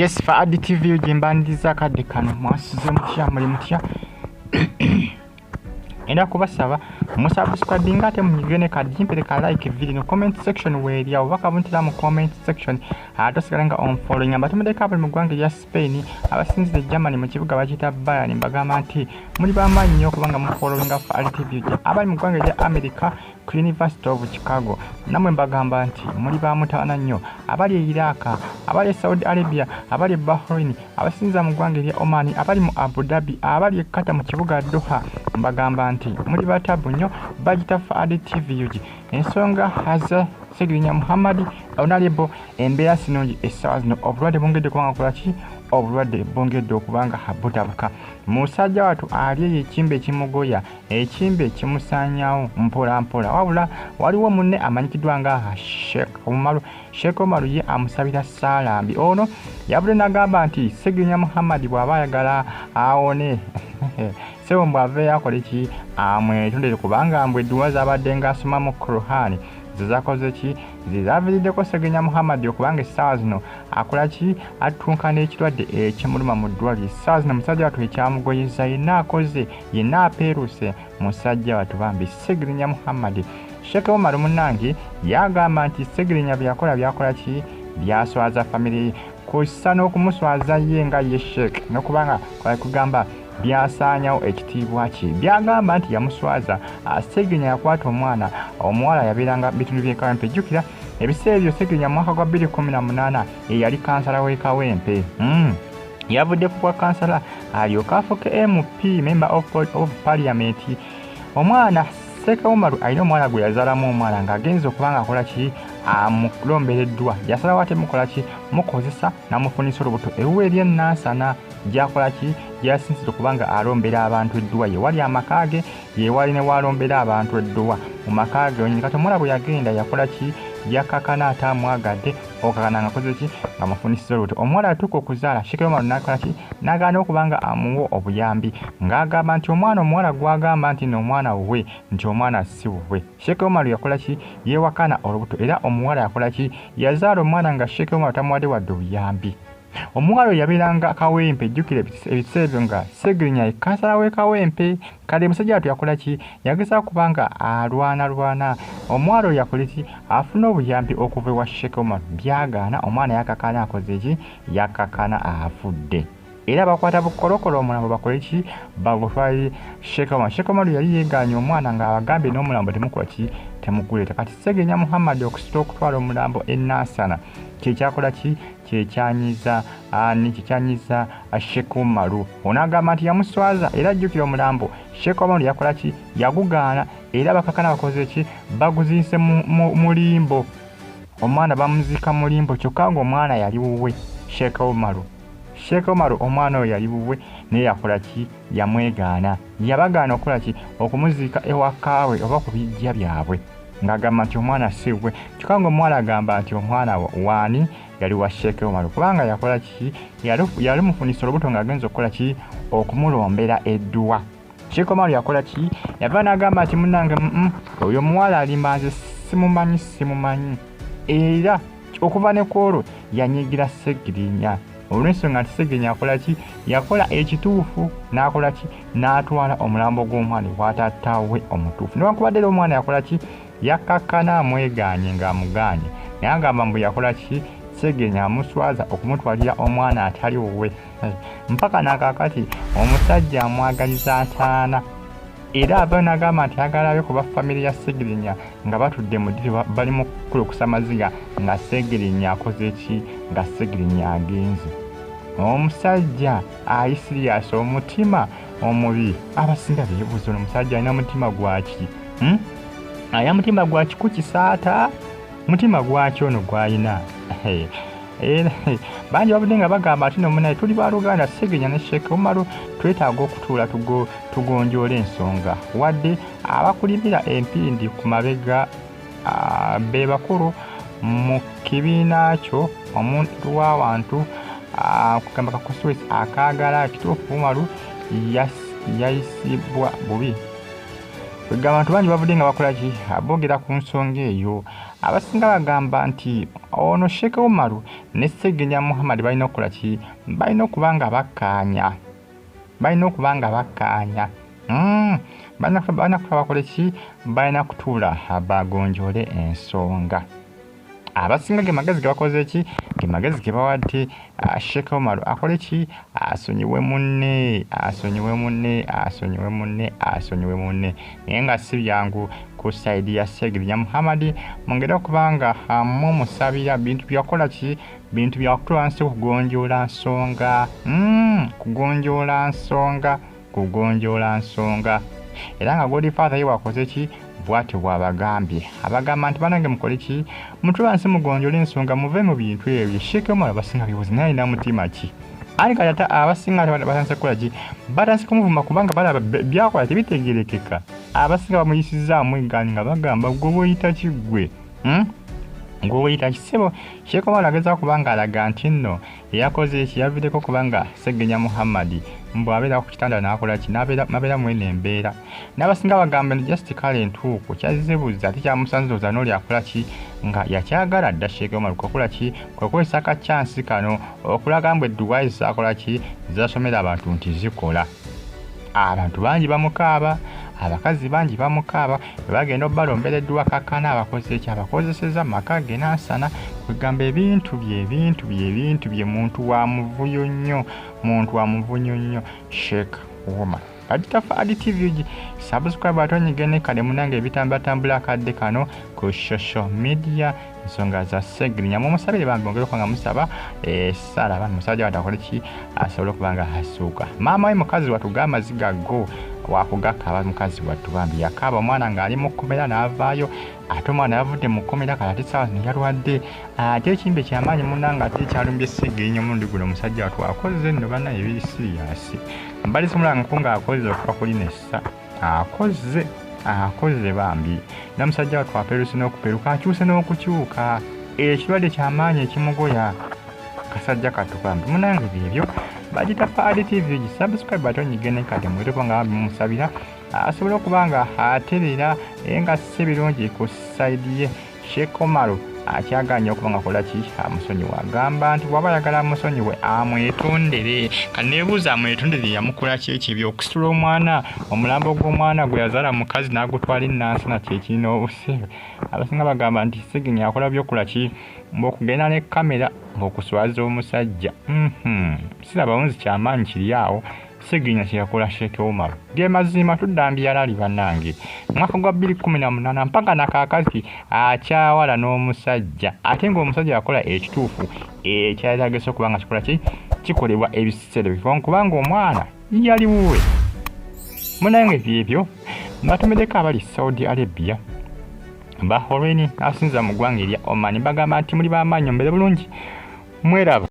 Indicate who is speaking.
Speaker 1: Yes, Faadi TV gye mbaniriza akadde kano. Mwasuze mutya? Muli mutya? Ngenda kubasaba musubscribinga ate munyige ne kadimpere ka like video no comment section weeri awo bakabuntira mu comment section, ate osigale nga onfollowing. Mbatumiddeko abali mu ggwanga erya Spain, abasinzira e Germany mu kibuga bakiyita Bayern. Mbagamba nti muli bamaanyi nnyo okubanga mufollowinga Faadi TV. Abali mu ggwanga erya America ku University of Chicago, nammwe mbagamba nti muli ba mutawana nnyo. Abali e Iraq, abali e Saudi Arabia, abali e Bahrain, abasinza mu ggwanga erya Oman, abali mu Abu Dhabi, abali e Qatar mu kibuga Doha, mbagamba nti muli batabu nnyo. Bagita Faadi TV UG. Ensonga haza Segirinya Muhammad Honorable, embeera sinungi essaawa zino. Obulwadde bwongedde kubanga kolaki, obulwadde bwongedde okubanga butabuka. Musajja watu ali eyo, ekimbe ekimugoya, ekimbe ekimusaanyawo mpola mpola. Wabula waliwo munne amanyikiddwa nga Sheikh Omaru. Sheikh Omaru ye amusabira saalambi. Ono yabudde n'agamba nti Segirinya Muhammad bw'aba ayagala awone, sebo mbw'aveeyo akole ki? Amwetondere, kubanga mbwe edduwa z'abadde ng'asoma mu Quran zezakoze ki, zezaviiriddeko Segirinya Muhammad okubanga essaawa zino akola ki, attunka n'ekirwadde ekimuluma mu ddwaliro. Essaawa zino musajja wattu ekyamugoyeza, yenna akoze, yenna apeeruse, musajja wattu bambi Segirinya Muhammad. Sheikh Omar munnange yagamba nti Segirinya bye yakola byakola ki, byaswaza famire, kussa n'okumuswaza ye nga ye Sheikh, n'okubanga kugamba byasaanyawo ekitiibwa kye. Byagamba nti yamuswaza. Segirinya yakwata omwana omuwala yabeeranga bitundu by'e Kawempe. Jjukira ebiseera ebyo Segirinya mu mwaka gwa 2018 eyali kansala w'e Kawempe. Yavudde ku bwa kansala alyoke afuuke MP, member of parliament. Omwana Sheikh Omaru alina omwana gwe yazaalamu, omwana ng'agenze okuba nga akola ki, amulombereddwa. Yasalawo ate mukola ki, mukozesa n'amufunisa olubuto ewuwe eri enansana gyakola ki, gyasinzira okuba nga alombera abantu edduwa. Ye wali amaka ge, yewali ne walombera abantu edduwa mu maka ge wenyini. Kati omuwala bwe yagenda yakola ki, yakakana ate amwagadde, okakana nga akoze ki, nga mufunisiza olubuto. Omuwala atuuka okuzaala, Sheikh Omaru n'akola ki, n'agaana okuba nga amuwa obuyambi, ng'agamba nti omwana omuwala gw'agamba nti n'omwana wuwe, nti omwana si wuwe. Sheikh Omaru yakola ki, yeewakana olubuto, era omuwala yakola ki, yazaala omwana nga Sheikh Omaru tamuwadde wadde obuyambi. Omuwala oyo yabeeranga Kawempe. Jjukira ebiseera ebyo nga Segirinya ye kansala w'e Kawempe. Kale musajja wattu yakola ki, yagezaako kuba nga alwanalwana omuwala oyo yakole ki, afune obuyambi okuva ewa Sheikh Omar. Byagaana. Omwana yakakana akoze ki, yakakana afudde, era bakwata bukolokolo omulambo bakole ki, bagutwale Sheikh Omar. Sheikh Omar yali yeegaanye omwana ng'abagambye n'omulambo temukola ki, temuguleeta. Kati Segirinya Muhammad okusita okutwala omulambo e Nansana kyekyakola ki, kyekyanyiza ani, kyekyanyiza Sheikh Umaru. Ono agamba nti yamuswaza, era ajjukira omulambo Sheikh Umaru yakola ki, yagugaana, era bakakana bakoze ki, baguziise mu limbo. Omwana bamuziika mu limbo, kyokka ng'omwana yali wuwe Sheikh Umaru. Sheikh Umaru omwana oyo yali wuwe, naye yakola ki, yamwegaana, yabagaana okukola ki, okumuziika ewakaawe oba ku bijja byabwe, ng'agamba nti omwana si wuwe, kyokka ng'omuwala agamba nti omwana waani, yali wa Sheikh Umaru, kubanga yakola ki, yali mufunisa olubuto ng'agenza okukola ki, okumulombera edduwa. Sheikh Umaru yakola ki, yava n'agamba nti munnange, oyo omuwala alimba, nze simumanyi, simumanyi. Era okuva ne ku olwo yanyiigira Segirinya, olw'ensonga nti Segirinya yakola ki, yakola ekituufu n'akola ki, n'atwala omulambo gw'omwana ewa taata we omutuufu, newankubadde era omwana yakola ki, yakkakkana amwegaanye ng'amugaanye, naye agamba mbu yakola ki, Segirinya amuswaza okumutwalira omwana atali wuwe. Mpaka nakakati omusajja amwagaliza ntaana, era ava n'agamba nti ayagalayo kuba famire ya Segirinya nga batudde mu ddiro bali mu kukulukusa maziga nga Segirinya akoze ki, nga Segirinya agenze. Omusajja ali serious, omutima omubi. Abasinga beebuuza, ono omusajja alina mutima gwaki, Alina mutima gwaki ku kisaata? Mutima gwaki ono gwalina? Era bangi babudde nga bagamba ati nomunaye tuli baluganda, Segirinya ne Sheikh Umaru, twetaaga okutuula tugonjoola ensonga, wadde abakulimira empindi ku mabega be bakulu mu kibiina kyo. Omuntu w'abantu kugamba kakuswesi akaagala kituufu, Umaru yayisibwa bubi. Kwegamba abantu bangi bavudde nga bakola ki, boogera ku nsonga eyo. Abasinga bagamba nti ono Sheikh Umaru ne Ssegirinya Muhammad balina okukola ki? Balina okuba nga bakkaanya. Balina okuba nga bakkaanya. Balina kutuula bakole ki? Balina kutuula bagonjoole ensonga. Abasinga ge magezi ge bakoze ki? Ge magezi ge bawadde Sheikh Umaru akole ki? Asonyiwe munne, asonyiwe munne, asonyiwe munne, asonyiwe munne. Naye nga si byangu ku sayidi ya Ssegirinya Muhammad, mungeri okuba nga mumusabira bintu byakola ki? Bintu byakutuula nsi kugonjoola nsonga. Kugonjoola nsonga, kugonjoola nsonga. Era nga Godfather ye wakoze ki? Bw'atyo bw'abagambye. Abagamba nti banange mukole ki? Mutuula nsi mugonjoole ensonga, muve mu bintu ebyo. Sheikh Umar abasinga bibuuza naye alina mutima ki? Ani kati ate abasinga ate batandise kukola ki? Batandise kumuvuma kubanga balaba byakola tebitegeerekeka. Abasinga bamuyisizaamu eggaani nga bagamba gwe bw'oyita ki ggwe? Gwe bw'oyita ki ssebo? Sheikh Umar agezaako kuba ng'alaga nti nno yakoze eki yaviireko kubanga Ssegirinya Muhammad mbu abeera ku kitanda n'akola ki? N'abeera mu eno embeera. N'abasinga bagamba nti just kale entuuko kyazze buzzi ate kyamusanze ndowooza n'oli akola ki nga yakyagala dda Sheikh Umar kukola ki? Kwe kukozesa akachansi kano okulaga mbu edduwa zaakola ki? Zasomera abantu nti zikola. Abantu bangi bamukaaba, abakazi bangi bamukaaba, bwe bagenda obbalombera edduwa kakkana abakoze ki? Abakozesezza mu maka ge n'asana. Kwegamba ebintu bye, ebintu bye, ebintu bye, muntu wa muvuyo nnyo, muntu wa muvuyo nnyo Sheikh Umar. Bagita Adi TV, subscribe ate onyige ne kale munange ebitambatambula akadde kano ku social media, ensonga za Ssegirinya. Mumusabire bambi, mwongere okuba nga musaba essaala bambi musajja wattu akole ki? Asobole okuba nga asuuka. Maama we mukazi wattu g'amaziga go wakugakaaba mukazi wattu bambi yakaaba omwana ng'ali mu kkomera n'avaayo, ate omwana yavudde mu kkomera kati ate essaawa zino yalwadde. Ate ekimbe kyamaanyi munnange ate ekyalumbye Ssegirinya omulundi guno omusajja wattu akoze nno bannaye ebiri siriyasi. Mbali simulangako ng'akoze okuva ku lino essa, akoze akoze bambi. N'omusajja wattu apeeruse n'okupeeruka, akyuse n'okukyuka. Ekirwadde kyamaanyi ekimugoya kasajja kattu bambi. Munnange byebyo. Bagita Adi TV, subscribe ate onyige ne kade mweteko nga bambi mumusabira asobole okuba nga aterera naye nga si birungi ku sayidi ye. Sheikh Umaru akyagaanye okuba nga akola ki? Amusonyiwe. Agamba nti bw'aba ayagala amusonyiwe amwetondere. Kaneebuuza amwetondere yamukola ki ekibi? Okusitula omwana, omulambo gw'omwana gwe yazaala mukazi n'agutwala e Nansana kye kirina obusibe. Abasinga bagamba nti Ssegirinya akola by'okola ki? Ng'okugenda ne kamera ng'okuswaza omusajja. Siraba nzi kyamaanyi kiri awo Ssegirinya kye yakola Sheikh Umar. Ge mazima tudda mbyalali bannange. Mwaka gwa 2018 mpaka na kaakati akyawala n'omusajja, ate ng'omusajja yakola ekituufu ekyayetagisa okuba nga kikola ki? Kikolebwa ebiseera ebyo kubanga omwana yali wuwe. Munnange byebyo mbatumiddeko abali Saudi Arabia, Bahrain, asinza mu ggwanga erya Oman. Bagamba nti muli b'amaanyi, mubeere bulungi, mweraba.